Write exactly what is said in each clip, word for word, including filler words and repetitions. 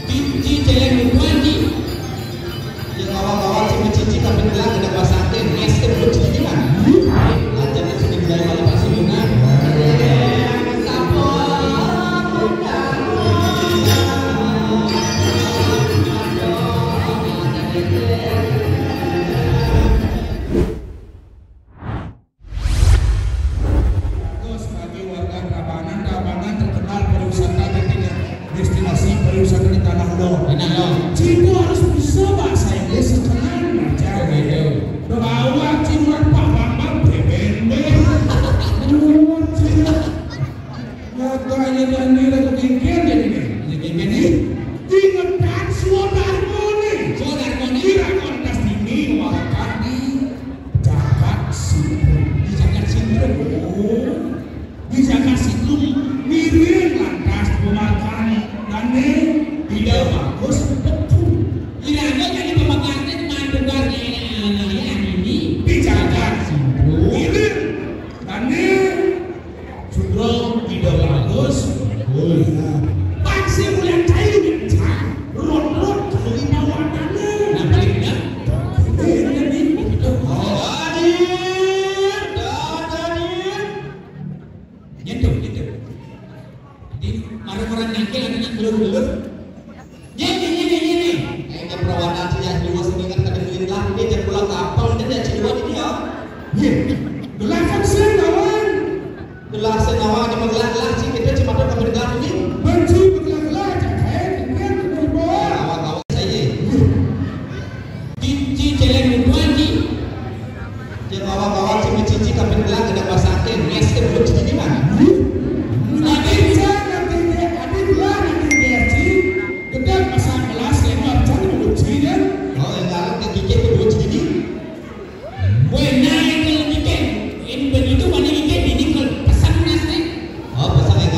Cici celeng lupa, Ci. Ya, kawan-kawan, si Cici tapi bilang ada pasangin, es teh buat Cici kan? Aja deh, sini bilang kalau pas ini, nah. Sebagai warga Tabanan, Tabanan terkenal pariwisata, destinasi pariwisata di Tanah Lot. Tanah Lot. Citu harus bisa bahasa Inggris setengah aja gitu. Bawa Citu Pak Bambang beben be. Luar biasa. Makanya dan nira kegenggen jadi nih. Kegenggen nih. Ingetan Sudarmo nih. Sudarmo nih. Kira kontes ini mewakili jagat Sintrum. Di jagat Sintrum. Oh. Di jagat Sintrum miring lantas pemarkan dan nih tidak bagus betul. Iraga jadi pemakarnya mandukan ini. Di jagat Sintrum miring dan nih Sutro tidak bagus. Bagus. Pan sing mulia cair, Cak. Rot-rot kalau lima wadana. Nah, paling benar. Ini, ini, ini. Oh, hadir. Hadir. Nyentuh, nyentuh. Jadi, marah-marah nyakil, ada nak gelur-gelur. Nyene, nyene, nyene. Kayaknya perawanan sih ya, jiwa sini kan kadang gelin lah. Ini jangan pulang kampung, dan ya jiwa ini ya. Iya. Gelah kan sih, kawan. Gelah sih, kawan, di menggelah-gelah sih, kita cuma tahu kebenaran ini. Benci, gelah-gelah, jangan, jangan, jangan, jangan. Kawan-kawan saya. Cici celeng lupa, Ci. Ya, kawan-kawan, si Cici tapi bilang ada pasangin, es teh buat Cici kan? Ada yang bisa nanti dia, ada gelah nanti dia, Ci. Kita pasang gelas, lima jam buat Cici kan? Oh, yang dalam ke gigi itu buat Cici. Weh, nah, itu lagi kan. Ini begitu, mana gigi, ini kalau pasang gelas nih. Oh, pasang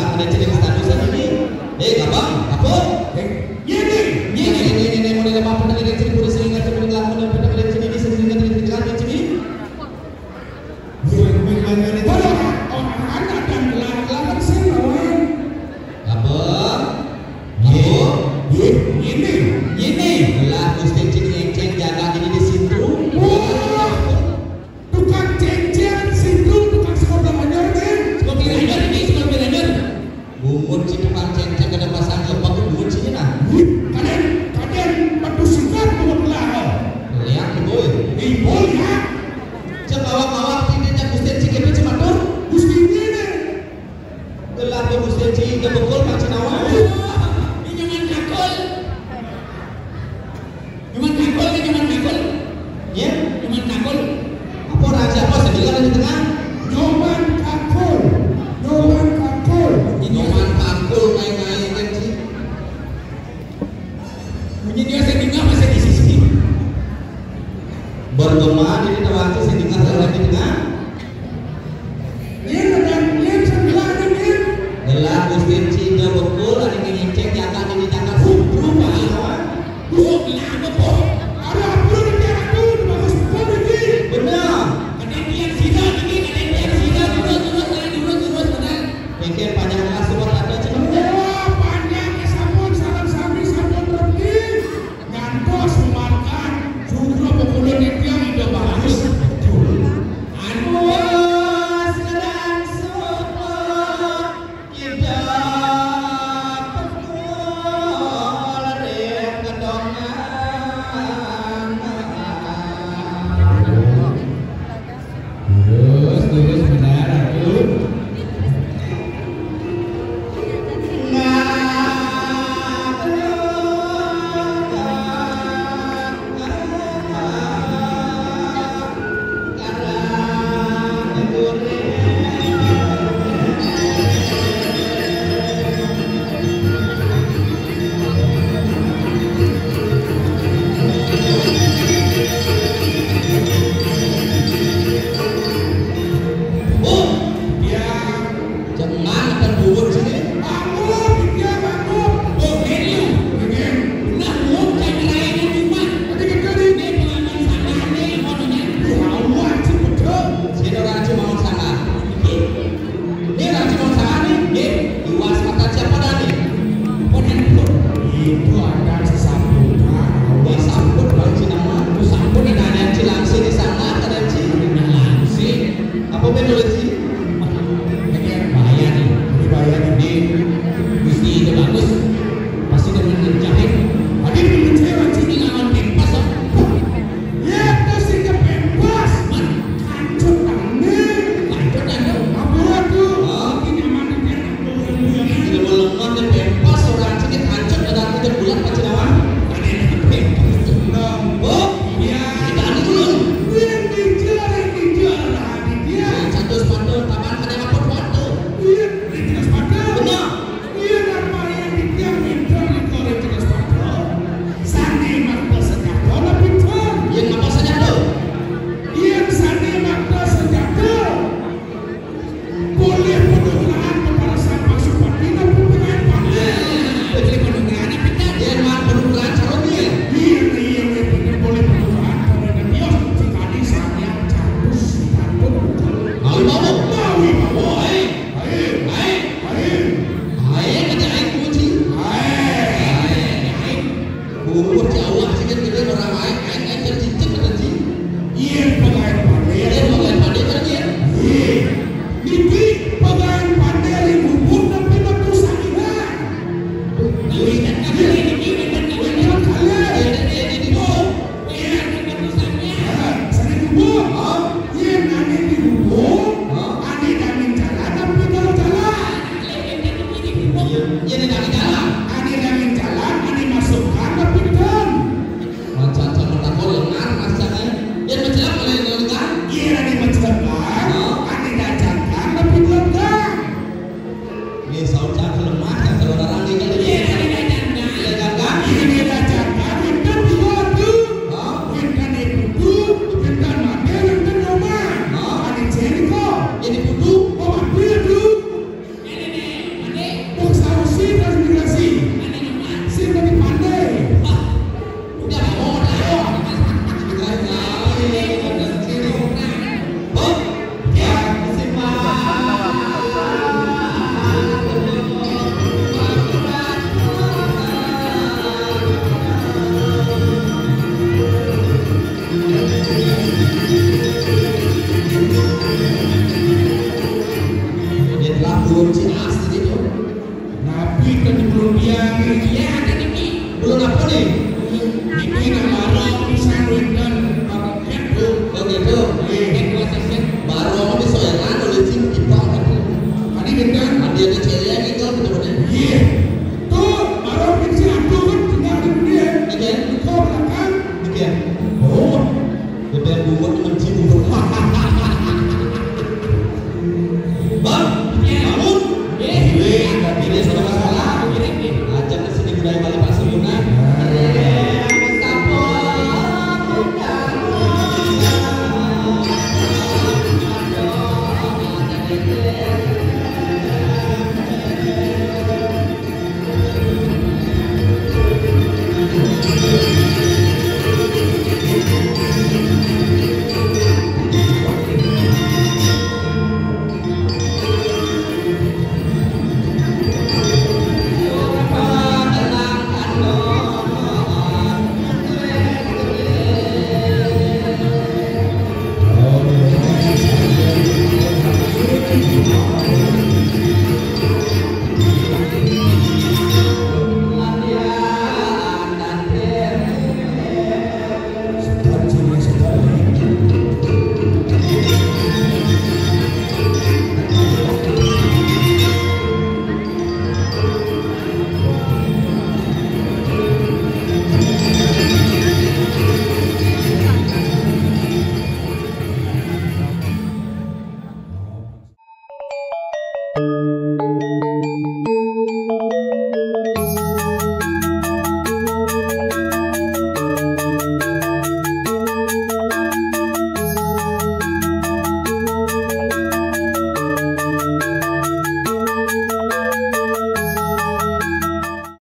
Itu ada sesampun. Wah, sampun, Pak Haji, nama? Sampun ada, ada Haji langsung di sana, ada Haji. Ada langsung. Apa betul, Haji? Ini bayar nih. Ini bayar nih. Ini mesti itu bagus. Pasti dengan jahit. Tadi dengan cewek sini lawan pempas, oh. Ya, itu sih ke pempas. Man, kancut tangan. Kancut tangan. Apa tuh? Oh. Ini aman, ini aman. Tidak mau lemah, dia pempas, orang sini kancut, ada kita bulan, pacar awal. Ada yang pempas. Oh, iya. Kita anu dulu. Yang dikejar, yang dikejar, Raditya. Satu sepatu, taman, ada apa sepatu? Iya, di tengah sepatu. Benar. Iya, napa yang dikejar, minta di korek tengah sepatu. Sandi makta senjata, lah pintar. Yang apa senjata? Yang sandi makta senjata. Boleh penugrahan kepada sang Pasupati, tapi dengan pandai. Boleh penugrahan, tapi tak dia mah penugrahan calonnya. Iya, iya, iya, betul, boleh penugrahan, tapi dengan dia sekali saya campus, campus. Mawi bawa. Mawi bawa, eh. Ayo, ayo, ayo. Ayo, kata ayo, kunci. Ayo, ayo. Umur Jawa sih kan gede orang aing, aing, aing tercicit kata Ji. Iya, pegawai pandai. Iya, pegawai pandai kan dia. Iya. Niki pegawai pandai di gubuk tapi waktu sakitan. Iya, kan, kan, ini, ini, kan, kan, kan, kan, kalian. Iya, kan, iya, ini, oh. Iya, kan, kan, kan, kan, iya. Iya, kan, kan, kan, kan, iya. Iya, nanti di gubuk. Hah? Ane dangin jalan, tapi kalau jalan. Iya, iya, ane dangin jalan. Ane dangin jalan, ane masukkan, tapi kan. Macam-macam takon lengar rasanya. Yang mencelak oleh lengar. Iya, ane mencelak. Hah? Ane dacangkan, tapi kan. Ini saucan lemah, ya, saudara. Ini kan iya, ane dacangkan. Iya, dacangkan. Iya, ane dacangkan, itu dua tuh. Hah? Enten itu tuh, enten mati, enten nyoman. Hah? Ane ceri kok. Ini kudu. Oh, mati ya tuh. Ini nih, mati. Wong sausi transmigrasi. Mati nyoman. Sing lebih pandai. Wah, udah mau dah. Hah? Ya, sih, Pak. Dia telah belum jelas tadi tuh. Nabi kan belum dia. Iya, ada nih. Belum apa nih?